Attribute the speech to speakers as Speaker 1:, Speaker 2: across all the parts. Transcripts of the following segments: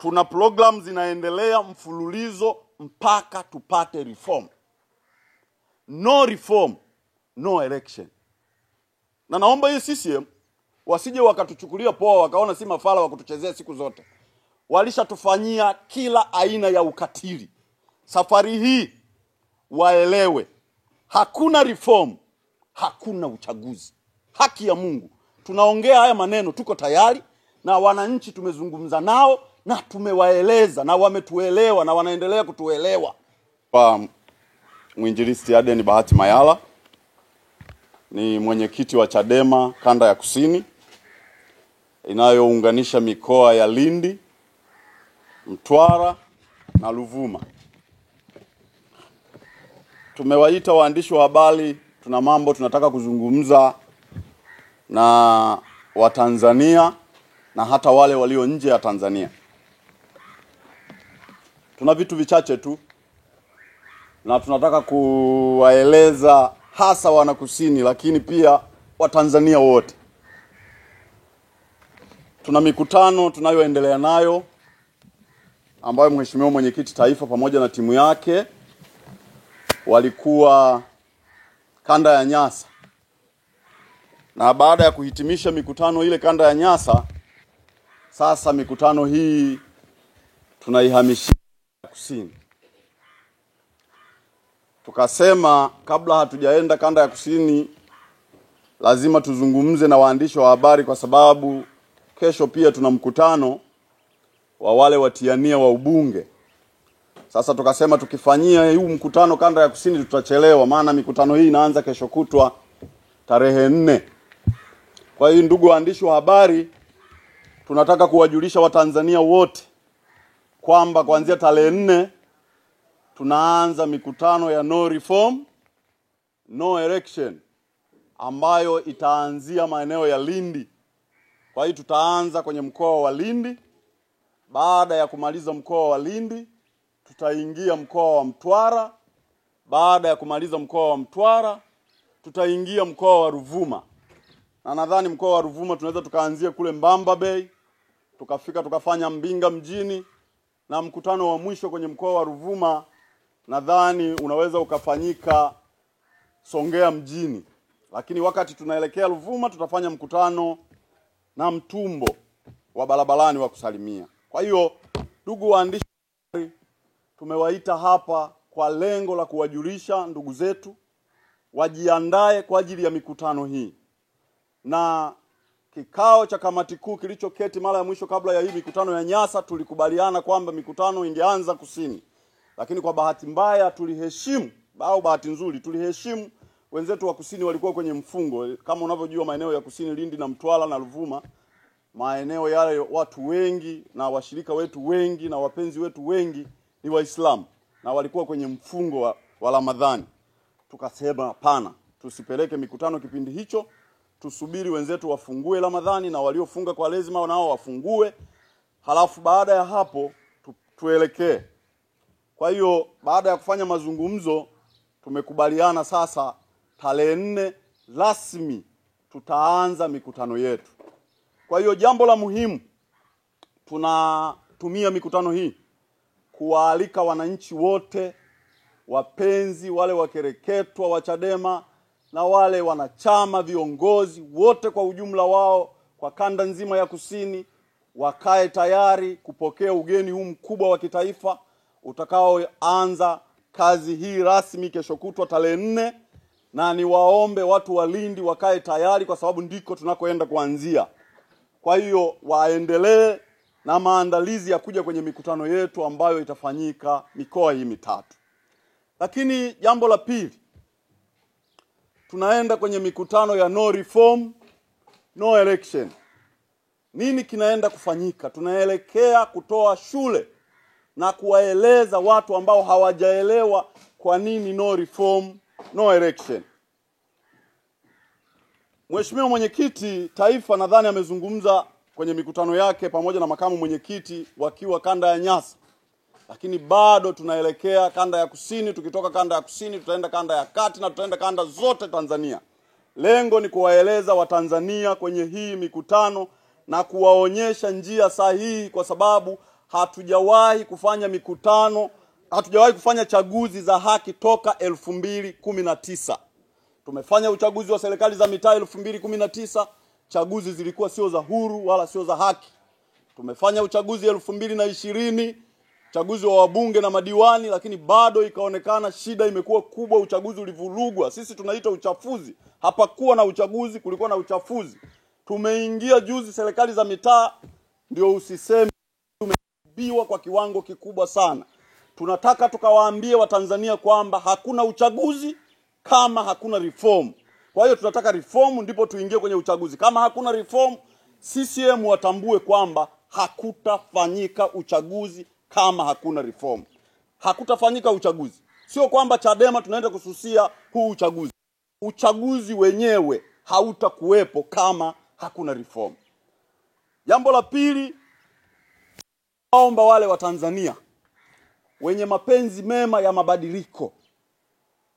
Speaker 1: Tuna program zinaendelea mfululizo mpaka tupate reform. No reform, no election. Na naomba hii CCM wasije wakatuchukulia poa, wakaona si mafala wa kutuchezea siku zote. Walishatufanyia kila aina ya ukatili. Safari hii waelewe, hakuna reform, hakuna uchaguzi. Haki ya Mungu, tunaongea haya maneno, tuko tayari na wananchi tumezungumza nao na tumewaeleza na wametuelewa na wanaendelea kutuelewa. Kwa Mwinjilisti Aden Bahati Mayala, ni mwenyekiti wa Chadema kanda ya Kusini inayounganisha mikoa ya Lindi, Mtwara na Ruvuma. Tumewaita waandishi wa habari, tuna mambo tunataka kuzungumza na Watanzania na hata wale walio nje ya Tanzania. Tuna vitu vichache tu na tunataka kuwaeleza hasa wanakusini, lakini pia Watanzania wote. Tuna mikutano tunayoendelea nayo ambayo Mheshimiwa Mwenyekiti Taifa pamoja na timu yake walikuwa kanda ya Nyasa. Na baada ya kuhitimisha mikutano ile kanda ya Nyasa, sasa mikutano hii tunaihamishia kusini. Tukasema kabla hatujaenda kanda ya kusini lazima tuzungumze na waandishi wa habari, kwa sababu kesho pia tuna mkutano wa wale watiania wa ubunge. Sasa tukasema tukifanyia huu mkutano kanda ya kusini tutachelewa, maana mikutano hii inaanza kesho kutwa tarehe 4. Kwa hiyo ndugu waandishi wa habari, tunataka kuwajulisha Watanzania wote kwamba kuanzia tarehe 4 tunaanza mikutano ya no reform, no election ambayo itaanzia maeneo ya Lindi. Kwa hiyo tutaanza kwenye mkoa wa Lindi. Baada ya kumaliza mkoa wa Lindi tutaingia mkoa wa Mtwara. Baada ya kumaliza mkoa wa Mtwara tutaingia mkoa wa Ruvuma. Na nadhani mkoa wa Ruvuma tunaweza tukaanzia kule Mbamba Bay, tukafika tukafanya Mbinga mjini, na mkutano wa mwisho kwenye mkoa wa Ruvuma nadhani unaweza ukafanyika Songea mjini. Lakini wakati tunaelekea Ruvuma tutafanya mkutano na Mtumbo wa barabarani wa kusalimia. Kwa hiyo ndugu waandishi, tumewaita hapa kwa lengo la kuwajulisha ndugu zetu wajiandae kwa ajili ya mikutano hii. Na kikao cha kamati kuu kilichoketi mara ya mwisho kabla ya hii mikutano ya Nyasa, tulikubaliana kwamba mikutano ingeanza kusini. Lakini kwa bahati mbaya tuliheshimu, au bahati nzuri tuliheshimu wenzetu wa kusini walikuwa kwenye mfungo. Kama unavyojua maeneo ya kusini, Lindi na Mtwara na Ruvuma, maeneo yale watu wengi na washirika wetu wengi na wapenzi wetu wengi ni Waislamu, na walikuwa kwenye mfungo wa Ramadhani. Tukasema hapana, tusipeleke mikutano kipindi hicho, tusubiri wenzetu wafungue Ramadhani na waliofunga kwa lazima nao wafungue, halafu baada ya hapo tuelekee. Kwa hiyo baada ya kufanya mazungumzo tumekubaliana sasa tarehe 4 rasmi tutaanza mikutano yetu. Kwa hiyo jambo la muhimu, tunatumia mikutano hii kuwaalika wananchi wote, wapenzi wale wakereketwa wa Chadema na wale wanachama, viongozi wote kwa ujumla wao kwa kanda nzima ya kusini, wakae tayari kupokea ugeni huu mkubwa wa kitaifa utakaoanza kazi hii rasmi kesho kutwa tarehe 4. Na niwaombe watu wa Lindi wakae tayari, kwa sababu ndiko tunakoenda kuanzia. Kwa hiyo waendelee na maandalizi ya kuja kwenye mikutano yetu ambayo itafanyika mikoa hii mitatu. Lakini jambo la pili, tunaenda kwenye mikutano ya no reform, no election. Nini kinaenda kufanyika? Tunaelekea kutoa shule na kuwaeleza watu ambao hawajaelewa kwa nini no reform, no election. Mheshimiwa Mwenyekiti Taifa nadhani amezungumza kwenye mikutano yake pamoja na makamu mwenyekiti wakiwa kanda ya Nyasa. Lakini bado tunaelekea kanda ya kusini. Tukitoka kanda ya kusini tutaenda kanda ya kati na tutaenda kanda zote Tanzania. Lengo ni kuwaeleza Watanzania kwenye hii mikutano na kuwaonyesha njia sahihi, kwa sababu Hatujawahi kufanya mikutano, hatujawahi kufanya chaguzi za haki toka 2019. Tumefanya uchaguzi wa serikali za mitaa 2019, chaguzi zilikuwa sio za huru wala sio za haki. Tumefanya uchaguzi 2020, uchaguzi wa wabunge na madiwani, lakini bado ikaonekana shida imekuwa kubwa, uchaguzi ulivurugwa. Sisi tunaita uchafuzi. Hapakuwa na uchaguzi, kulikuwa na uchafuzi. Tumeingia juzi serikali za mitaa, ndio usiseme tumeibiwa kwa kiwango kikubwa sana. Tunataka tukawaambie Watanzania kwamba hakuna uchaguzi kama hakuna reform. Kwa hiyo tunataka reform ndipo tuingie kwenye uchaguzi. Kama hakuna reform, CCM watambue kwamba hakutafanyika uchaguzi kama hakuna reform. Hakutafanyika uchaguzi. Sio kwamba Chadema tunaenda kususia huu uchaguzi. Uchaguzi wenyewe hautakuwepo kama hakuna reform. Jambo la pili, naomba wale wa Tanzania wenye mapenzi mema ya mabadiliko,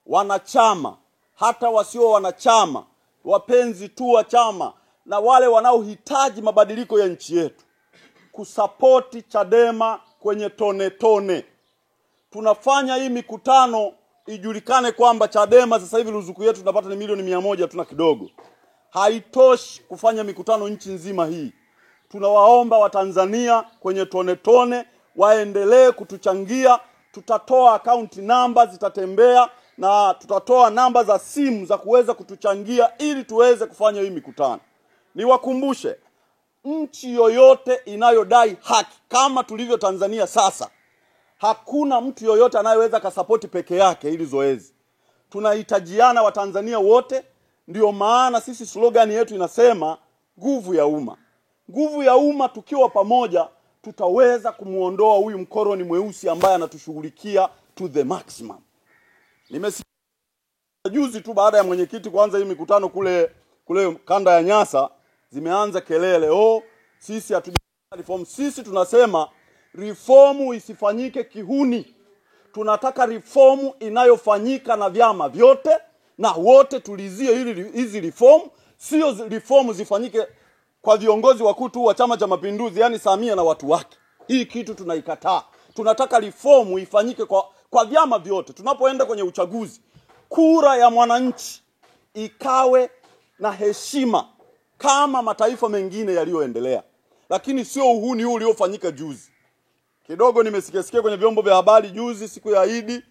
Speaker 1: wanachama, hata wasio wanachama, wapenzi tu wa chama na wale wanaohitaji mabadiliko ya nchi yetu, kusapoti Chadema kwenye tone tone. Tunafanya hii mikutano ijulikane kwamba Chadema sasa hivi ruzuku yetu tunapata ni milioni 100 tuna kidogo. Haitoshi kufanya mikutano nchi nzima hii. Tunawaomba Watanzania kwenye tone tone waendelee kutuchangia. Tutatoa account namba zitatembea na tutatoa namba za simu za kuweza kutuchangia ili tuweze kufanya hii mikutano. Niwakumbushe, nchi yoyote inayodai haki kama tulivyo Tanzania sasa, hakuna mtu yoyote anayeweza kasapoti peke yake hili zoezi. Tunahitajiana Watanzania wote. Ndio maana sisi slogan yetu inasema nguvu ya umma. Nguvu ya umma, tukiwa pamoja tutaweza kumuondoa huyu mkoroni mweusi ambaye anatushughulikia to the maximum. Nimesikia juzi tu baada ya mwenyekiti kuanza hii mikutano kule kanda ya Nyasa, zimeanza kelele, oh, sisi hatuja reform. Sisi tunasema reformu isifanyike kihuni. Tunataka reformu inayofanyika na vyama vyote na wote tulizie hizi reform, sio reformu zifanyike kwa viongozi wakuu tu wa Chama cha Mapinduzi, yani Samia na watu wake. Hii kitu tunaikataa. Tunataka reformu ifanyike kwa vyama vyote. Tunapoenda kwenye uchaguzi, kura ya mwananchi ikawe na heshima kama mataifa mengine yaliyoendelea, lakini sio uhuni huu uliofanyika juzi. Kidogo nimesikia kwenye vyombo vya habari juzi siku ya Idi,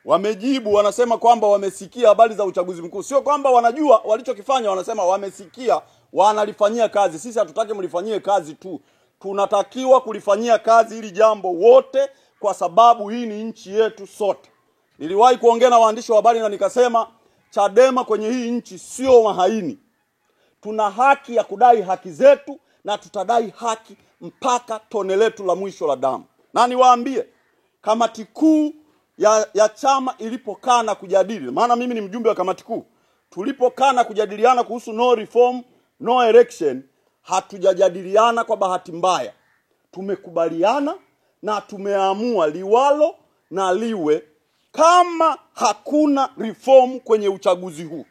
Speaker 1: wamejibu wanasema kwamba wamesikia habari za uchaguzi mkuu. Sio kwamba wanajua walichokifanya, wanasema wamesikia, wanalifanyia kazi. Sisi hatutaki mlifanyie kazi tu, tunatakiwa kulifanyia kazi hili jambo wote, kwa sababu hii ni nchi yetu sote. Niliwahi kuongea na waandishi wa habari na nikasema Chadema kwenye hii nchi sio mahaini. Tuna haki ya kudai haki zetu na tutadai haki mpaka tone letu la mwisho la damu. Na niwaambie, kamati kuu ya chama ilipokaa na kujadili, maana mimi ni mjumbe wa kamati kuu, tulipokaa na kujadiliana kuhusu no reform no election, hatujajadiliana kwa bahati mbaya. Tumekubaliana na tumeamua liwalo na liwe, kama hakuna reform kwenye uchaguzi huu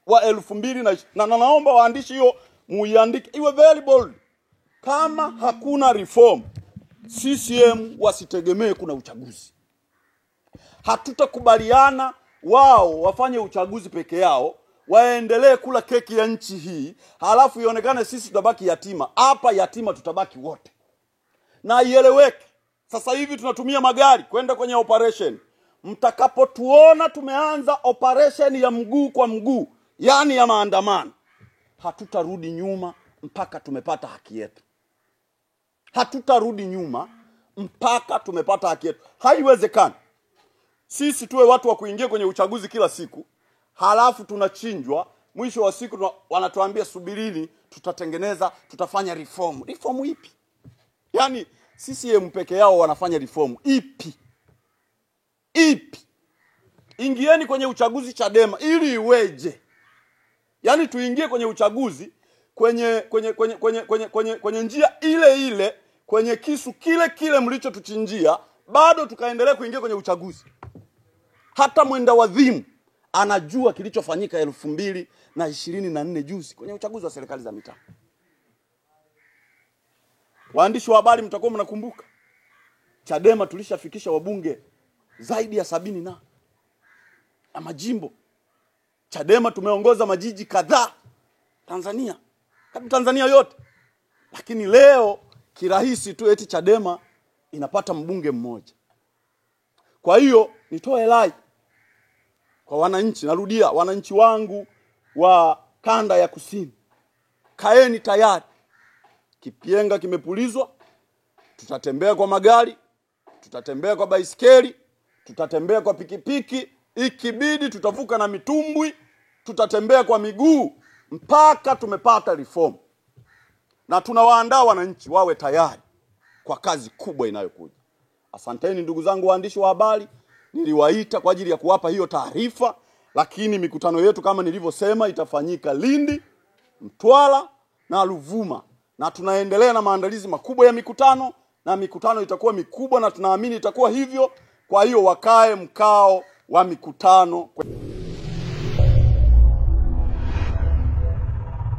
Speaker 1: wa 2000 na naomba waandishi hiyo muiandike iwe very bold. Kama hakuna reform, CCM wasitegemee kuna uchaguzi. Hatutakubaliana wao wafanye uchaguzi peke yao, waendelee kula keki ya nchi hii, halafu ionekane sisi tutabaki yatima. Hapa yatima tutabaki wote. Na ieleweke, sasa hivi tunatumia magari kwenda kwenye operation. Mtakapotuona tumeanza operation ya mguu kwa mguu, yani ya maandamano, hatutarudi nyuma mpaka tumepata haki yetu. Hatutarudi nyuma mpaka tumepata haki yetu. Haiwezekani sisi tuwe watu wa kuingia kwenye uchaguzi kila siku, halafu tunachinjwa, mwisho wa siku wanatuambia subirini, tutatengeneza, tutafanya reform. Reform ipi? Yani CCM peke yao wanafanya reform ipi? Ipi? Ingieni kwenye uchaguzi Chadema ili iweje? Yani tuingie kwenye uchaguzi kwenye njia ile ile, kwenye kisu kile kile mlichotuchinjia, bado tukaendelea kuingia kwenye uchaguzi. Hata mwenda wadhimu anajua kilichofanyika 2024 juzi kwenye uchaguzi wa serikali za mitaa. Waandishi wa habari mtakuwa mnakumbuka, Chadema tulishafikisha wabunge zaidi ya 70 na majimbo. Chadema tumeongoza majiji kadhaa Tanzania, karibu Tanzania yote. Lakini leo kirahisi tu eti Chadema inapata mbunge mmoja. Kwa hiyo nitoe rai kwa wananchi, narudia, wananchi wangu wa kanda ya kusini, kaeni tayari. Kipenga kimepulizwa, tutatembea kwa magari, tutatembea kwa baisikeli, tutatembea kwa pikipiki, ikibidi tutavuka na mitumbwi, tutatembea kwa miguu mpaka tumepata reform. Na tunawaandaa wananchi wawe tayari kwa kazi kubwa inayokuja. Asanteni ndugu zangu waandishi wa habari, niliwaita kwa ajili ya kuwapa hiyo taarifa, lakini mikutano yetu kama nilivyosema itafanyika Lindi, Mtwara na Ruvuma, na tunaendelea na maandalizi makubwa ya mikutano, na mikutano itakuwa mikubwa na tunaamini itakuwa hivyo. Kwa hiyo wakae mkao wa mikutano.